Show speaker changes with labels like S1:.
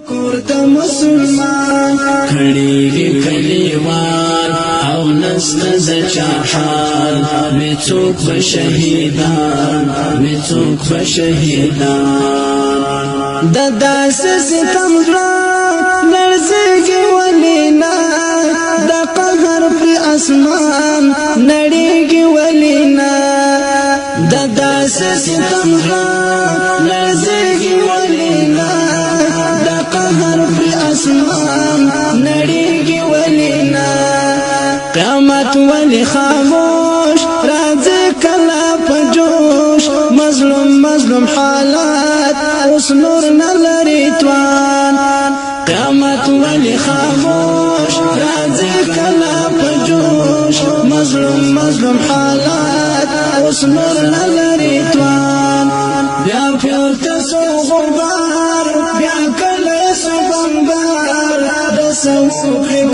S1: کور د مسلمان.
S2: کړيږي کلیوال او نست زچا حال، وی څوک به شهیدان، وی څوک به شهیدان.
S1: د داس ستم زړه لړزېږي ولینا، د قهر پر اسمان نړیږي ولینا. د داس ستم زړه لړزېږي ولینا، د قهر پر اسمان نړیږي ولینا. قیامت ولی خاموش؟ راځي کله په جوش؟ مظلوم مظلوم حالات اوس نور نه لري توان. قیامت ولی خاموش؟ راځي کله په جوش؟ مظلوم مظلوم حالات اوس نور نه لري توان. بیا پورته سو غبار، بیا کله سو بمبار د سو.